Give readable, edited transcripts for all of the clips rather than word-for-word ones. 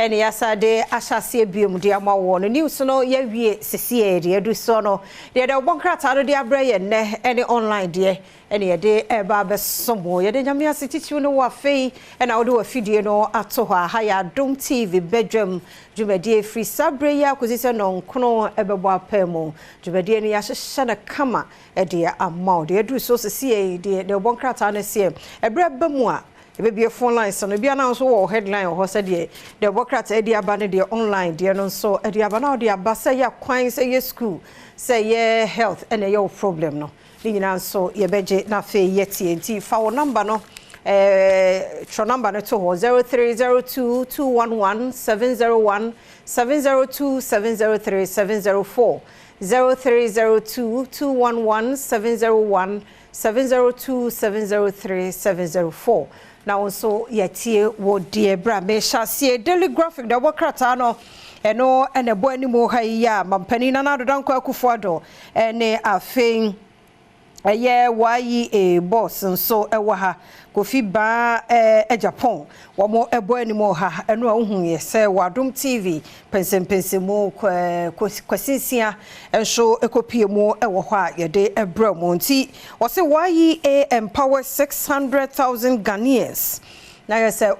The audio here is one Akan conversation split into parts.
Ɛne yɛasa de ahyɛ aseɛ biom de ama wɔ no. News no yɛwie sesie deɛ ɛdu soɔ no deɛ deɛ wɔbɔ nkrataa no de abrɛ yɛn nnɛ ɛne online deɛ ɛne yɛde ɛba abɛsom wo. Yɛde Nyame ase titiriw no wɔ afei ɛna wode w'afidie no ato hɔ a ha yɛ Adom TV badwam dwumadie firi saa berɛ yi akɔsi sɛ 9 ɛbɛbɔ apɛ mu. Dwumadie no yɛahyehyɛ no kama ɛde ama wo. Deɛ ɛduru so sesie deɛ deɛ wɔbɔ nkrataa no seɛ ɛberɛ ba mu a ɛbɛbie phone lines no bia na nso wɔ headline wɔ hɔ sɛdeɛ deɛ wɔbɔ krataa de aba no, deɛ online deɛ no nso ɛde aba na wɔde aba sɛ yɛ kwan, sɛ yɛ school, sɛ yɛ health, ɛna ɛyɛ wo problem no ne nyinaa nso yɛbɛgye. Na afei yɛtie, nti fa wo number no, twerɛ number no to hɔ: 0302 211 701, 702, 703, 704, 0302 211 701, 702, 703, 704. Na wo nso yɛtie wɔ deɛ berɛ a mehyɛ aseɛ. Daily Graphic da wɔbɔ krataa no, ɛno ɛna ɛbɔ anim ha yi a mampanin Nana Addo Dankwa Akufo-Addo ɛne afei ɛyɛ YEA boss nso ɛwɔ ha, Kofi Baa Agyapong, wɔn ɛbɔ anim wɔ ha. Ɛno a wohu yɛ sɛ wɔ TV pɛnsɛmpɛnsɛmu kwasinsia nso ɛkɔpie mu ɛwɔ hɔ a yɛde ɛbrɛ mu. Nti wɔsɛ YEA empower 600,000 Ghanaians. Na yɛ sɛ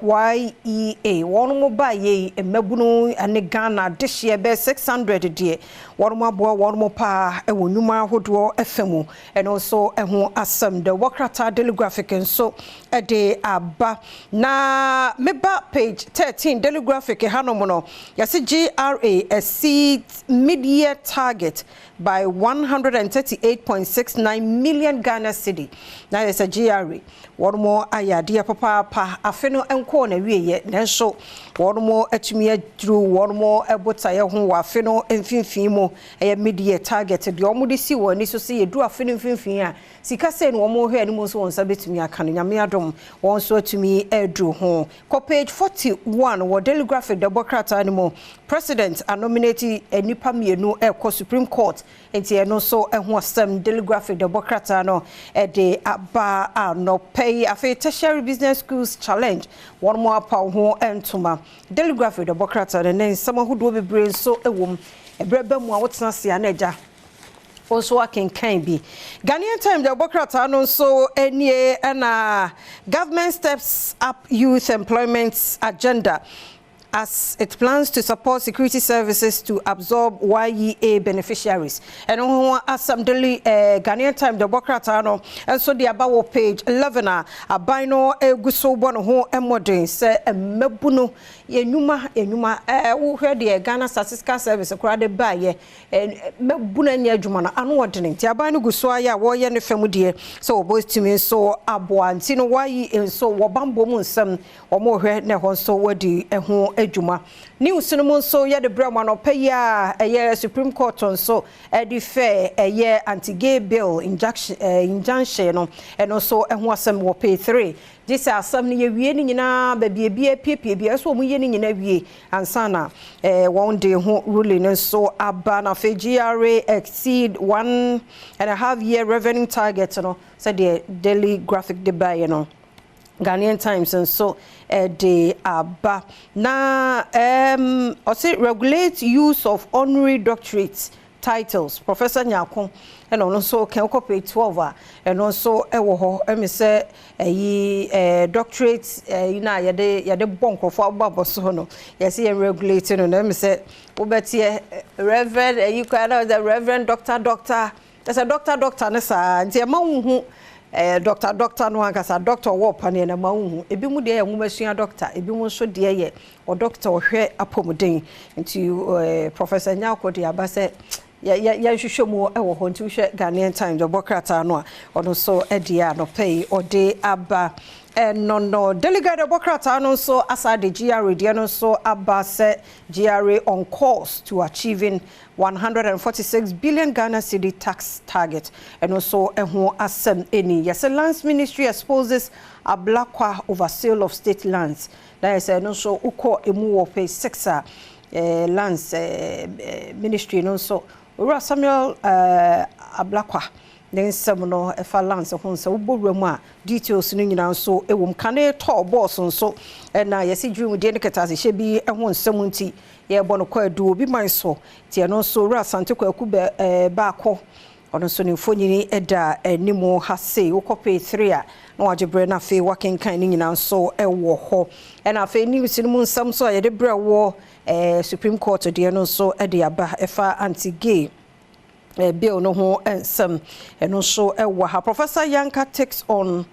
YEA wɔn mo ba yɛ mmabunu ne Ghana adehyeɛ bɛyɛ 600 deɛ, wɔn mo aboa wɔn mo paa ɛwɔ nnwuma ahodoɔ ɛfɛ mu. Ɛno nso ɛho asɛm de wɔkrataa Daily Graphic nso ɛde aba. Na meba page 13 Daily Graphic hanom no, yɛsɛ GRA exceeds mid-year target by 138.69 million Ghana cedi. Na yɛ sɛ GRA wɔn mo ayɛ adeɛ papaapa. Afe no nkɔɔ na wieɛ, nanso wɔn mo atumi aduru wɔn mo botaeɛ ho wɔ afe no mfimfini mu. Ɛyɛ mid-year target deɛ wɔn de si wɔn ani so sɛ yɛduru afe no mfimfini a, sika sɛ no wɔn hwɛ anim nso wɔn nsa bɛtumi aka no. Nyame adom, wɔn nso atumi aduru ho. Kɔ page 41 wɔ Daily Graphic dɛbɔ krataa no mu. President anominate nnipa mmienu ɛrekɔ Supreme Court, nti ɛno nso ɛho asɛm Daily Graphic dɛbɔ krataa no ɛde aba anɔpɛ yi. Afei tertiary business schools challenge wɔn mo apaw ho ntoma. Daily Graphic dɛbɔ krataa no ne nsɛm ahodoɔ bebree nso ɛwɔ mu. Ɛberɛ bɛ mu a wotena ase a na agya nso akenkan bi. Ghanaian Times deɛ ɔbɔ krataa no nso nie, ɛna government steps up youth employment agenda as it plans to support security services to absorb YEA beneficiaries. Ɛno ho asɛm daily Ghanaian Times de bɔ krataa no nso de aba wɔ page 11 a aban no egu so bɔ ne ho mmɔden sɛ mmabu no yɛnwuma yɛnwuma. Wohwɛ deɛ Ghana Statistical Service koraa de baayɛ, mmabu no nyɛ adwuma no ano ɔdene, nti aban no gu so ayɛ a wɔreyɛ ne fam deɛ sɛ wɔbɛtumi nso aboa. Nti no wɔayi nso wɔ bambɔ mu nsɛm wɔn rehwɛ na ɛhɔ nso wɔadi ho adwuma. News no mu nso yɛde brɛ mu anɔpɛ yi a ɛyɛ Supreme Court nso ɛde fɛ ɛyɛ anti-gay bill injunction no, ɛno nso ɛho asɛm wɔ page 3. Gye sɛ asɛm no yɛwie no nyinaa, baabi ebi apiepie bi ɛsɛ wɔn yɛ no nyinaa wie ansa na wɔn de ho ruling no nso aba. Na afei GRA exceed 1.5 year revenue target no, sɛdeɛ Daily Graphic de baeɛ no, Ghanaian Times nso ɛde aba. Na ɔse regulate use of honorary doctorate titles, Professor Nyako ɛna ɔno nso kɛn kɔ page 12 a ɛno nso ɛwɔ hɔ. Ɛmi sɛ ɛyi doctorate ɛyi na yɛde bɔ nkurɔfoɔ abɔ so no, yɛsɛ yɛn regulate no. Na ɛmi sɛ wobɛteɛ reverend ɛyi koraa na ɔsɛ reverend doctor, doctor, ɛsɛ doctor, doctor ne saa, nti ɛma wo hu doctor, doctor no ankasa doctor ɔwɔ paneɛ na ma wohu. Ebi mu deɛ yɛ nwoma sua doctor, ebi mu nso deɛ yɛ ɔdoctor ɔhwɛ apɔmuden. Nti Professor Nyako de aba sɛ yɛnhwehwɛ mu wɔ hɔ. Nti wohwɛ Ghanaian Times ɔbɔ krataa no a, ɔno nso deɛ anɔpɛ yi ɔde aba ɛno no. Daily Guide ɔbɔ krataa no nso asa de GRA deɛ no nso aba sɛ GRA on course to achieving 146 billion Ghana cedi tax target. Ɛno nso ɛho asɛm ɛni. Yɛsɛ Lands Ministry exposes Ablakwa over sale of state lands. Na yɛsɛ ɛno nso wokɔ emu wɔ page 6 a Lands Ministry no nso, Owura Samuel Ablakwa. Ne nsɛm no ɛfa lands ho nsɛm, wobɔ wura mu a, details no nyinaa nso ɛwɔ mu. Kane tɔɔ bɔɔso nso ɛna yɛsi dwumadie no kɛtɛ bi ho nsɛm nti yɛrebɔ no kɔ adu obi man so. Nti ɛno nso, Owura Asante Kwaku bɛ baako, ɔno nso ne mfonini da anim ha sei. Wokɔ page 3 a, na wagye berɛ no, afei wakenkan ne nyinaa nso wɔ hɔ. Ɛna afei news no mu nsɛm so a yɛde berɛ wɔ Supreme Court deɛ no nso de aba, ɛfa anti-gay bill no ho nsɛm, ɛno nso wɔ ha. Professor Yankah takes on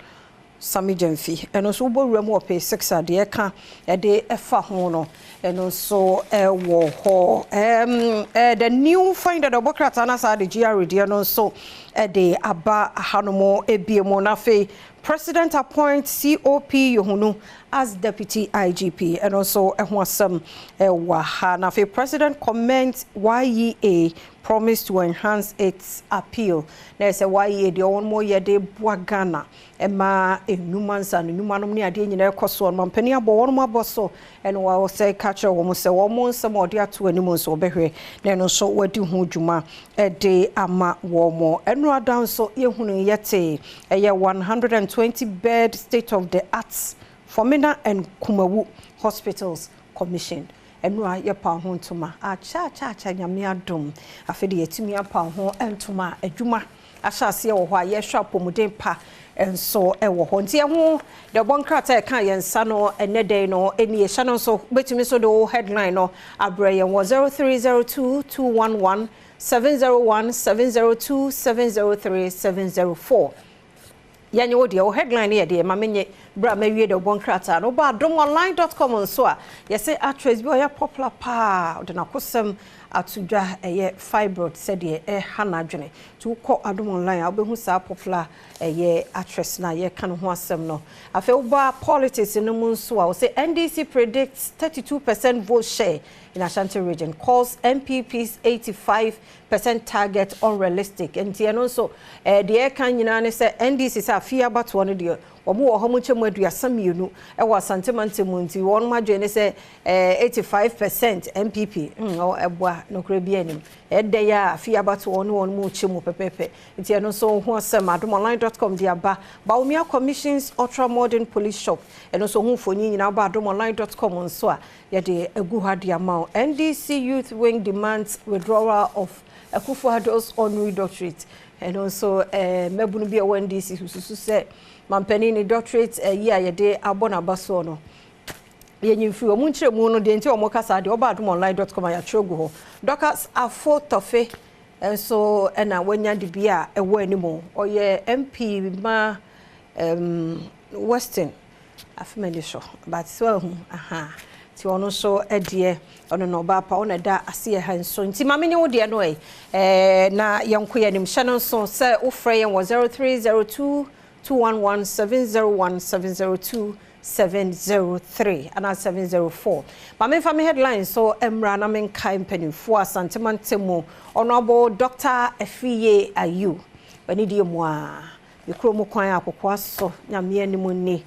Sammy Gyamfi, ɛno nso wobɔ wura mu wɔ page 6 a, deɛ ɛka ɛde ɛfa ho no, ɛno nso ɛwɔ hɔ. The New Finder de ɔbɔ krataa na saa de GRA deɛ no nso ɛde aba hanom ebie mu. Na afei President appoint COP Yohunu as Deputy IGP, ɛno nso ɛho asɛm ɛwɔ ha. Na afei President commends YEA promise to enhance its appeal. Na ɛsɛ YEA deɛ wɔn mo yɛ de boa Ghana ɛma enuma nsa no enuma nom ne adeɛ nyinaa ɛkɔ so no, mampanin abɔ wɔn mo abɔ so. Ɛna wɔsɛ ka kyerɛ wɔn sɛ wɔn mo nsɛm a wɔde ato anim nso, wɔbɛhwɛ na ɛno nso wɔadi ho dwuma ɛde ama wɔn mo. Ɛno ada nso yɛhunu yɛte ɛyɛ 120 bed state of the arts Fomena and Kumawu hospitals commissioned. Ɛno a yɛpa ho ntoma akyɛ, Nyame adom, afei de yɛtumi apa ho ntoma, adwuma ahyɛ aseɛ wɔ hɔ a yɛhwɛ apɔmuden pa nso wɔ hɔ. Nti ɛho deɛ ɔbɔ nkrataa ɛka yɛn nsa no ɛnɛ dɛn no ɛni yɛhyɛ no nso, wobɛtumi nso de wo headline no abrɛ yɛn wɔ 0302 211 701, 702, 703, 704. Yɛnyɛ wo deɛ, wo headline no yɛ deɛ ma menye berɛ a mawie de wobɔ nkrataa no. Woba adomonline.com nso a, yɛsɛ actress bi ɔyɛ popular paa, ɔde n'akosɛm ato dwa, ɛyɛ fibroid sɛdeɛ ɛha n'adwene. Nti wokɔ Adom Online a, wobɛhu saa popular ɛyɛ actress no a yɛka ne ho asɛm no. Afei woba politics no mu nso a, wɔsɛ NDC predicts 32% vote share in Ashanti Region, calls NPP's 85% target unrealistic. Nti ɛno nso deɛ ɛka nyinaa ne sɛ NDC sɛ afei abatoɔ no deɛ, wɔn wɔ hɔ mo nkyɛn mu 32 ɛwɔ Asante mu, nti wɔn adwene ne sɛ 85% NPP ɛboa nokora bi anim ɛdɛ yɛ a afei abatoɔ ne wɔn mu kyɛ mu pɛpɛɛpɛ. Nti ɛno nso ho asɛm adomonline.com de aba. Bawumia commissions ultra modern police shop, ɛno nso ho mfonyin nyinaa ba adomonline.com nso a yɛde agu hɔ ade ama wo. NDC youth wing demands withdrawal of Akufo-Addo's honorary doctorate, ɛno nso mmabunu bi a ɛwɔ NDC susu sɛ mampanin ne doctorate ɛyi a yɛde abɔ n'aba soɔ no, yɛnyi mfiri wɔn nkyerɛ mu no deɛ. Nti wɔn kasa deɛ ɔba adomonline.com a, yɛatwerɛ gu hɔ. Dorcas Afo Tɔfe nso ɛna wanya de bi a ɛwɔ anim, ɔyɛ MP ma Western afemani so, but sɛ ɔho aha nti ɔno nso deɛ, ɔno na ɔbaa pa, ɔna da aseɛ ha nso. Nti maame nye wo deɛ no ɛ na yɛnko yɛ anim. Hyɛ no nso sɛ wofrɛ yɛn wɔ 0302 211 701, 702, 703 anaa 704. Maame nfa me headline so mmra na menkae mpanimfoɔ Asantemantam mu. Honourable Dr. Afriyie Ayew, w'ani die mu a me kurom kwan akokoa so, Nyame anim ni,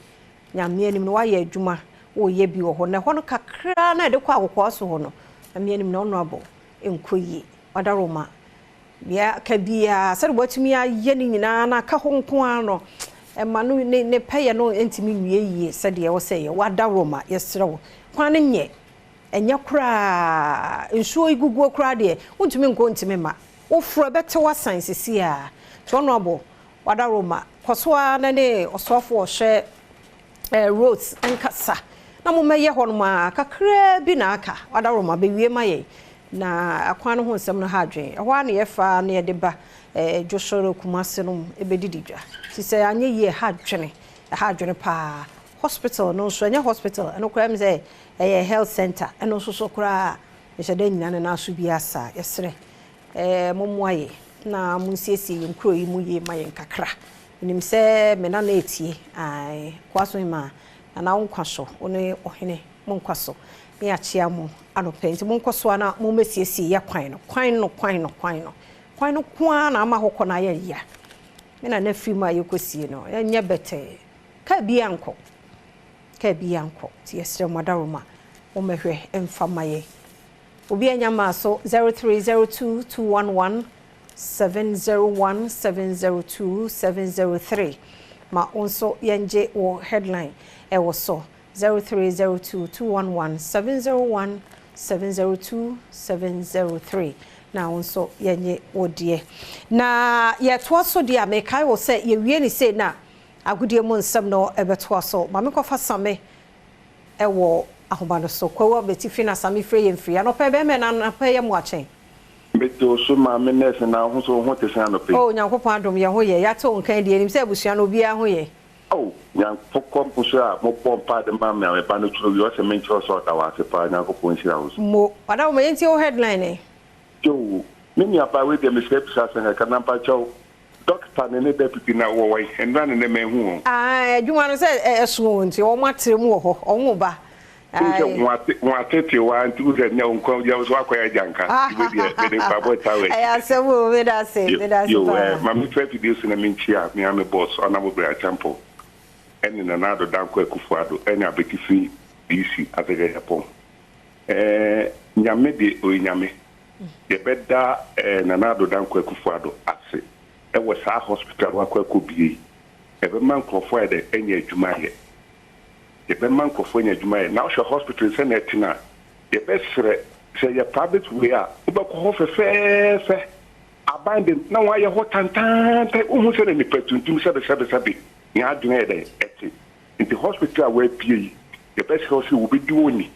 Nyame anim no, wayɛ adwuma, wɔreyɛ bi wɔ hɔ na ɛhɔ no kakra na yɛde kɔ akokoa so hɔ no, Nyame anim na Honourable nkɔ yie. Wadaroma deɛ aka biara sɛde watumi ayɛ no nyinaa na aka hɔ nko ara no, ɛma no ne pɛyɛ no ntumi nwie yie sɛdeɛ ɛwɔ sɛ yɛ. Wadaroma, yɛsrɛ wo, kwan no nyɛ ɛnyɛ koraa, nsuo yi guguo koraa deɛ, wontumi nkɔ, ntumi ma woforo ɛbɛte wasan sisi a. Nti Honourable, wadaroma, kɔ so ara na ne ɔsoafoɔ ɔhyɛ roads nkasa na mommɛyɛ hɔ nom a kakraa bi na aka. Wadaroma, bɛwie ma yɛn na akwan no ho nsɛm no ha adwene. Ɛhɔ a na yɛfa na yɛde ba Dwosoro Kumase no ɛbɛdidi dwa nti sɛ anyɛ yie, ɛha adwene, ɛha adwene paa. Hospital no nso, ɛnyɛ hospital, ɛno koraa mi sɛ ɛyɛ health center, ɛno nso so koraa nhyɛ dɛ nyina ne nan so bi asa. Yɛsrɛ mommoa yɛ na monsiesie yɛn kuro yi mu yie ma yɛn kakra. Nim sɛ me nana etie ae koa so ma nana, wo nkwa so, wo ne ɔhene mo nkwa so ne akyea mo anɔpɛ. Nti monkɔ so a na mommɛsiesie yɛ kwan no, kwan no, kwan no, kwan no, kwan no ko ara na ama hɔ kɔ no ayɛ ya. Me nana firi mu a yɛkɔsie no, ɛnyɛ bɛtɛɛ, kaa bi ankɔ, kaa bi ankɔ. Nti yɛsrɛ mo, adaroma, mommɛhwɛ mfa ma yɛ. Obi anya maa so 0302 211. 701 702 703 ma wo nso yɛngye wo headline ɛwɔ so 0302 211 701 702 703 na wo nso yɛnye wo deɛ. Na yɛtoa so deɛ a mekae wɔ sɛ yɛwie ne sei na agodie mu nsɛm no ɛbɛtoa so. Ma menkɔfa Same ɛwɔ ahoma no so. Kwawu Abɛtifi na Same firi yɛ mfiri. Anɔpɛ bɛrima na anɔpɛ yɛ mu akyɛn. Mete wo so, maame nurse, na wo ho so, wo ho te sɛn anɔpa yi? Oh, Nyankopɔn adom, yɛn ho yɛ. Yɛate wo nkan deɛ, nim sɛ abusua no obiara ho yɛ. Oh, Nyankopɔn mpo so a mobɔ mpa de ma me a meba no twerɛ wie, ɔsɛ menkyerɛ wo sɛ ɔda wo ase paa. Nyankopɔn nhyira wo so. Mo ɔda wo ma yɛntie wo headline ɛ. Yo, me nuabaa wei deɛ, mesrɛ bisa asɛm kakra na mpakyɛw, doctor ne ne deputy na wɔwɔ yi nnra ne nɛ mahu wɔn. Ah, adwuma no sɛ ɛso o, nti wɔn atrɛ mu wɔ hɔ, wɔn ba. Wohu sɛ wɔn atete wa nti wohu sɛ nnɛ wo nkwa gyina so wakɔyɛ agyanka, nti wei deɛ mede mpaebɔ taa w'akyi. Ɛyɛ asɛm o, meda ase, meda ase Yo, paa. Ma memfa afidie so na menkyia me ara me boss, Honourable Brɛ Acheampong, ɛne Nana Addo Dankwa Akufo Addo, ɛne Abetifi DC Azega Agyapong. Nyame deɛ ɔyɛ Nyame. Yɛbɛda Nana Addo Dankwa Akufo Addo ase ɛwɔ saa hospital a wakɔ akɔbie yi. Ɛbɛma nkurɔfoɔ ayɛ dɛ anya adwuma ayɛ. Yɛbɛma nkurɔfoɔ anya adwuma ayɛ. Na wohwɛ hospital sɛnea ɛte no a, yɛbɛsrɛ sɛ ɛyɛ private way a, wobɛkɔ hɔ fɛfɛɛfɛ. Aban de na wɔayɛ hɔ tantaantan. Wohu sɛnea nnipa tuntum sɛbesɛbesɛbe yɛn adwene ayɛ dɛn ɛte. Nti hospital a wɔabue yi, yɛbɛsrɛ wo sɛ wɔbɛdi wɔn ni.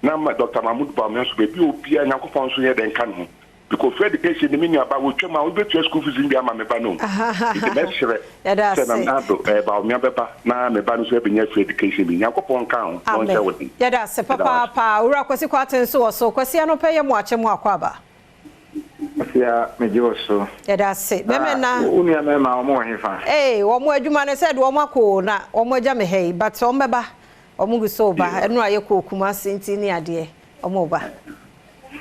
Na ama Doctor Mahmood Bawumia nso baabi a obiara, Nyankopɔn nso nyɛ dɛn nka ne ho. Because free education de me nua ba wɔtwam a wobɛtua school fees no bi ama me ba no o. Nti mɛsrɛ Yɛda sɛ ase. Nana Addo Bawumia bɛba na me ba no nso abɛnya free education bi. Nyankopɔn nka ho na Amen. ɔnhyɛ wo den. Yɛda ase Meda wo ase. papaapa. Owura Kwasi Kwarteng nso wɔ so. Kwasi, anɔpɛ yɛ mo akyɛ mo akɔ aba. Afia, megye wo so. Yɛda ase. Bɛmɛ na. Wo nua mmarima, wɔn wɔ hefa? Ee, wɔn adwuma no sɛ de wɔn akɔ o, na wɔn agya me ha yi, but wɔn bɛba. Wɔn gu so ba. Ɛno a yɛkɔ Kumasi nti ne adeɛ, wɔn ba.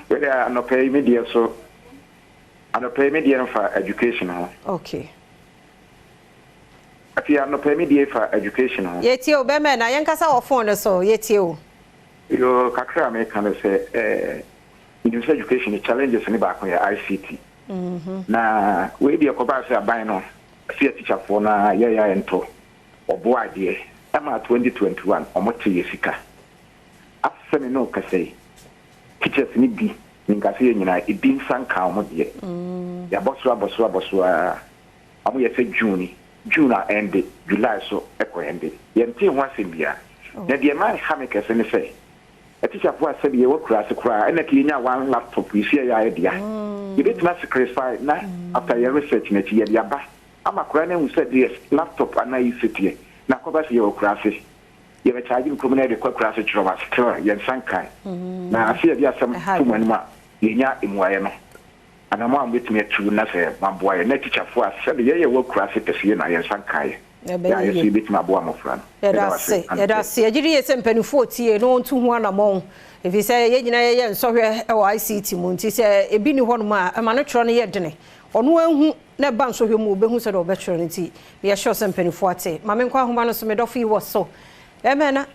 Wede anɔpa yi me deɛ so, anɔpa yi me deɛ no fa education ho. Afia, anɔpa yi me deɛ fa education ho. Yɛtie o, bɛmɛ na yɛnkasa wɔ phone no so, yɛtie o. Yo, kakra a meka no sɛ menim sɛ education challenges ne baako yɛ ICT. Na wei deɛ kɔbaa sɛ aban no sɛ yɛ tikyafoɔ no a yɛyɛ a yɛntɔ ɔboa adeɛ ɛma 2021 ɔmo te yɛ sika. Asɛ me ne wo kasa yi, teachers ne bi menkasa yɛ nyinaa ebi nsa nka ɔmo deɛ. Yɛabɔ so abɔ so abɔ so a ɔmo yɛ sɛ June ni, June a ɛnde July so ɛkɔ ɛnde yɛntee ho asɛm biara. Na deɛ ma ɛha me kɛse ne sɛ atikyafoɔ a sɛbi yɛwɔ kura ase koraa ɛna ka yɛnya one laptop yi so yɛyɛ ayɛ dea, yɛbɛtumi asacrifice na after yɛ research n'akyi yɛde aba ama koraa no ahu sɛ deɛ laptop anaa yi sɛteɛ na akɔba sɛ yɛwɔ kura ase yɛbɛkyagye nkurom na yɛde kɔ akura ase kyerɛ wɔn, still yɛnsa nkan na ase yɛde asɛm to mu anim a yɛnya mmuaeɛ no anamɔ a mobɛtumi atu na sɛ moaboa yɛ na tikyafoɔ a sɛde yɛyɛ wɔ akura ase kɛseɛ na yɛnsa nkan yɛ Ɛbɛyɛ yɛ a yɛso yie. yɛbɛtumi aboa mmɔfra no. Yɛda Yɛda wo ase ase. Yɛda anɔpɛ. ase. Yɛgye di yie sɛ mpanimfoɔ tie na wɔntu ho anammɔn. Ɛfiri sɛ yɛn nyinaa yɛyɛ nsɔhwɛ wɔ ICT mu nti sɛ ebi ni hɔnom a ɛma no twerɛ no yɛ dene. Ɔno ahu na ɛba nsɔhwɛ mu obɛhu sɛdeɛ ɔbɛtwerɛ no nti meyɛ sure sɛ mpanimfoɔ ate. Ma menkɔ ahoma no so, me dɔfo yi wɔ so. Bɛrima na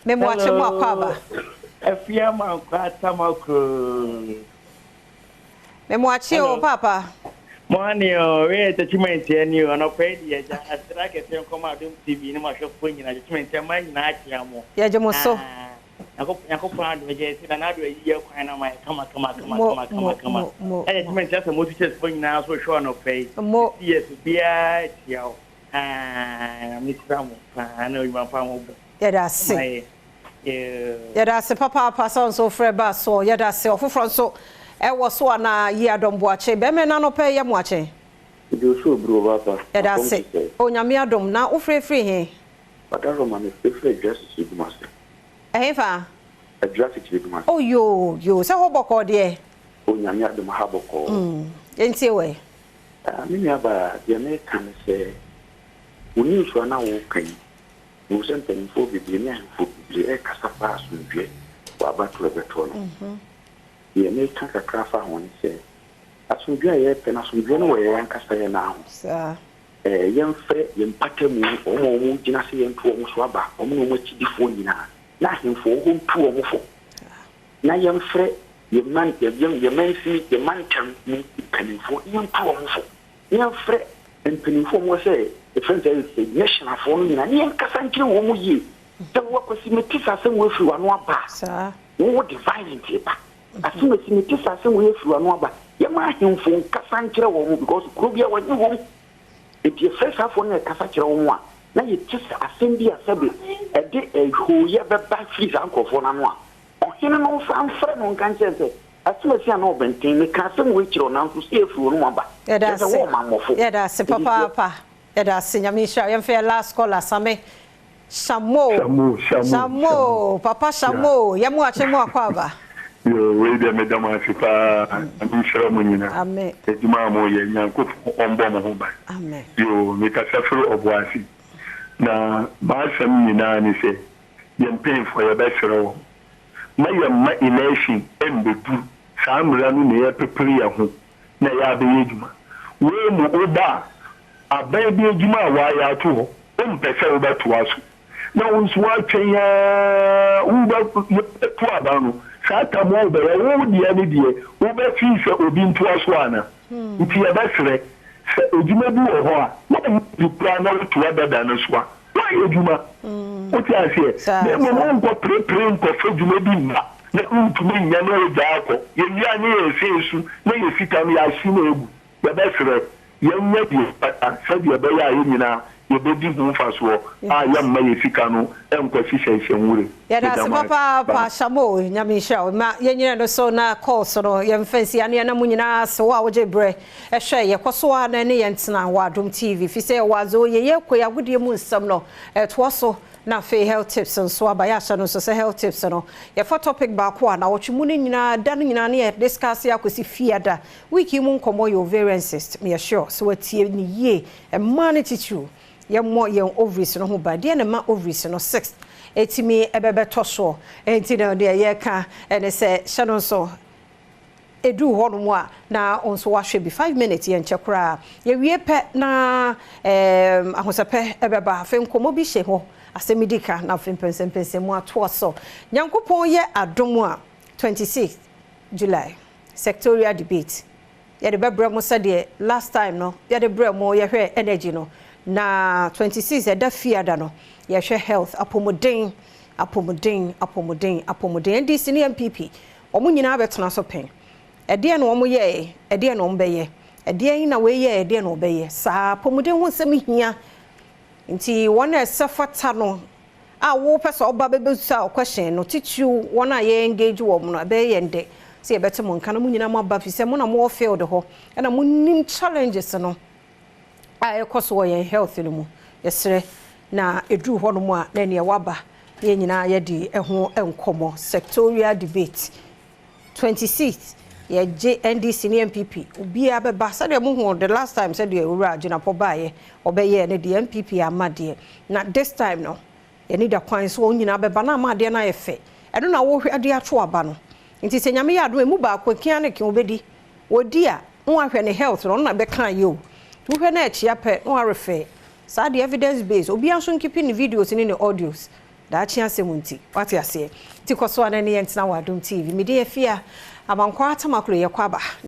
memoakye mo akɔ aba. Afia Mankwa Tamakro. Memoakye o Hello. papa. Morning o, wei yɛ Techiman ni o, anɔpa yi deɛ agya asra kɛseɛ nkɔmɔ Adom TV ne mo ahwɛfoɔ nyinaa, Techiman mmaa nyinaa akyea mo. Yɛgye mo so. Ah, Nyankopɔn adom agya yɛsi na n'ado ayi yɛ kwan na ma yɛ kama kama kama Mo kama kama mo kama. mo mo Ɛyɛ Techiman asɛ mo teachers foɔ nyinaa so hwɛ anɔpa yi. Mo. CS obiara akyia wo. Ah, Nyame hyira mo paa na odwuma pa mo bɔ. Yɛda ase. Ma yɛ. Yeah. Yɛda ase papaapa sɛ nso frɛ ba so. Yɛda ase. Ɔfoforɔ nso ɛwɔ so anaa yi adɔm boakye. Bɛrima na anɔpɛ yɛ mo akye. Joshua Oburu Obapa. Yɛda ase. Onyame adom na wofrɛ firi he? Ɔdaro ma me frɛfrɛ Adwira Sikyiri Kumase. Ɛhe fa? Adwira Sikyiri Kumase. Oh yo yo, sɛ hɔ bɔkɔɔ deɛ. Onyame adom, ha bɔkɔɔ. Yɛntie wɔ. Ah, me nua baa, deɛ meka ne sɛ wo news a na woka yi, mehu sɛ mpanimfoɔ bebree ne ahemfo bebree ɛrekasa fa asomdwoeɛ wɔ abatoɔ a ɛbɛtoɔ no. Deɛ meka kakra fa ho ne sɛ asomdwoeɛ a yɛrepɛ no, asomdwoeɛ no wɔ yɛn ankasa yɛn nan ho. Yɛmfrɛ yɛn mpatamu, wɔn a wɔn gyina sɛ yɛnto wɔn so aba, wɔn ne wɔn akyidifoɔ nyinaa, na ahemfo wɔ hɔ ntu wɔn fo. Na yɛmfrɛ Yɛma yɛ yɛ mansini, yɛ mantam mu mpanimfoɔ na yɛntu wɔn fo, na yɛmfrɛ mpanimfoɔ a wɔwɔ sɛ yɛfrɛ no sɛ nationalfoɔ no nyinaa na yɛnkasa nkyerɛ wɔn mu yie sɛ wo Akwasi mete sɛ asɛm wei afiri w'ano aba a, wo wode violent ba. Asɛm asi mete sɛ asɛm wei afiri w'ano aba. Yɛma ahemfo nkasa nkyerɛ wɔn mu because kuro biara wɔnye wɔn. Nti yɛfrɛ saafoɔ no na yɛkasa kyerɛ wɔn a, na yɛte sɛ asɛm bi a sɛbe ɛde hooyɛ bɛba firi saa nkurɔfoɔ no ano a, Ɔhene no nsa mfrɛ no nka nkyerɛ no sɛ, Asɛm a na ɔbɛnten, meka asɛm wei kyerɛ wo, nanso sei afiri wo anom aba. Yɛda Kyerɛ sɛ, ase. wo ɔmammɔfo. Yɛda ase Enti deɛ. papaapa. Yɛda ase. Nyame nhyira wo. Yɛmfa yɛn last caller, Same. Shamo. Shamo, Shamo, Shamo. Shamo. Papa Yeah. Shamo. Yɛmo akye mo akɔ aba. Yo, wei deɛ meda mo ase paa. Nyame nhyira mo nyinaa. Amen. Adwuma a moyɛ, Nyankopɔn ɔmbɔ mo ho ban. Amen. Yo, mekasa firi Ɔboase. Na m'asɛm nyinaa ne sɛ, Yɛn mpanyinfoɔ yɛbɛsrɛ wɔn ma yɛn mma election mbɛduru saa mmra no na yɛpepere yɛn ho na yɛ abɛyɛ adwuma wei mu woba a aban bi adwuma a wayɛ ato hɔ wompɛ sɛ wobɛtoa so na wo nso woatwɛn aa wobɛto aba no saa tam wobɛyɛ wo deɛ ne deɛ wobɛfii sɛ obi ntoa so ana nti yɛbɛsrɛ sɛ adwuma bi wɔ hɔ a woanyɛ bi koraa na wotoa dada no so a Woayɛ adwuma. Wote aseɛ? Na mmom wonkɔ perepere nkɔfa dwuma bi mma na wontumi nyɛ na wogyaa kɔ. Yɛwie a ne yɛresɛe su na yɛn sika no yɛahye no agu. Yɛbɛsrɛ, yɛnyɛ deɛ ɛfata sɛdeɛ ɛbɛyɛ a yɛn nyinaa yɛbɛdi ho mfasoɔ a yɛmma yɛn sika no nkɔhyehyɛhyɛ nwuram. Yɛda Meda ase mo ase. papaapa Bye. Shamo, Nyame nhyira wo. Ma yɛnyina no so na calls no yɛmfa nsi ano. Yɛna mo nyinaa ase, wo a wogye berɛ hwɛ yɛ. Kɔ so ara na ɛne yɛn ntena wɔ Adom TV fi sɛ yɛwɔ adze o yɛyɛ kɔ yɛ agodie mu nsɛm no ɛtoa so na afei health tips nso aba. Yɛahyɛ no nso sɛ health tips no yɛfa topic baako a nawɔtwe mu no nyinaa da no nyinaa ne yɛ discuss akɔsi fiada. Week yi mu nkɔmmɔ yɛ ovarian cyst. Meyɛ sure sɛ watie ne yie. Mmaa no titiriw yɛmmɔ yɛn ovaries no ho ban. Deɛ na ɛma ovaries no cyst ɛtumi ɛbɛbɛtɔ soɔ nti no deɛ yɛka ɛne sɛ hyɛ no nso ɛduru hɔnom a na wo nso wahwɛ bi 5 minutes yɛnkyɛ koraa yɛwie pɛ na ahosɛpɛ ɛbɛba. Afei nkɔmmɔ bi hyɛ hɔ asɛm di ka na afei mpɛnsɛmpɛnsɛm mu atoa so. Nyankopɔn yɛ adom a 26 July sectorial debate yɛde bɛbrɛ mo sɛdeɛ last time no yɛde brɛ mo yɛhwɛ energy no na 26 ɛda fiada no yɛhwɛ health, apɔmuden, apɔmuden, apɔmuden, apɔmuden. NDC ne NPP wɔn nyinaa bɛtena so pɛn. Ɛdeɛ na wɔn yɛɛ, ɛdeɛ na wɔn bɛyɛ, ɛdeɛ na wɔyɛ, ɛdeɛ na wɔbɛyɛ. Saa apɔmuden ho nsɛm hia nti wɔn a ɛsɛ fata no a wɔpɛ sɛ ɔba bɛbɛsa question no titiriw wɔn a yɛ engage wɔn no ɛbɛyɛ yɛn dɛ sɛ yɛbɛte mo nka na mo nyinaa mo aba fi sɛ mo na mo wɔ field hɔ ɛna mo nim challenges no a ɛkɔ so wɔ yɛn health no mu. Yɛsrɛ na ɛduru hɔ nom a na nea waba na yɛn nyinaa yɛde ɛho nkɔmmɔ. Sectorial debate 26 yɛgye NDC ne NPP obiara bɛba sɛdeɛ mohu the last time sɛdeɛ owura Gyinapɔ baeɛ ɔbɛyɛɛ no deɛ NPP ama deɛ na this time no yɛne da kwan so wɔn nyinaa bɛba na ama adeɛ no ayɛ fɛ. Ɛno na wɔhwɛ de ato aba no nti sɛ Nyame yɛ adom emu baako kia ne ke wobɛdi wɔdi a na wahwɛ ne health no ɔno na bɛka yɛ o wohwɛ na akyia pɛ na warefɛ saa deɛ evidence base obiara nso nkeep ne videos ne ne audios daakye asɛm nti wate aseɛ nti kɔ so a na ne yɛntena wɔ Adom TV. Mede afia Abankwa Atamakoro yɛkɔ aba.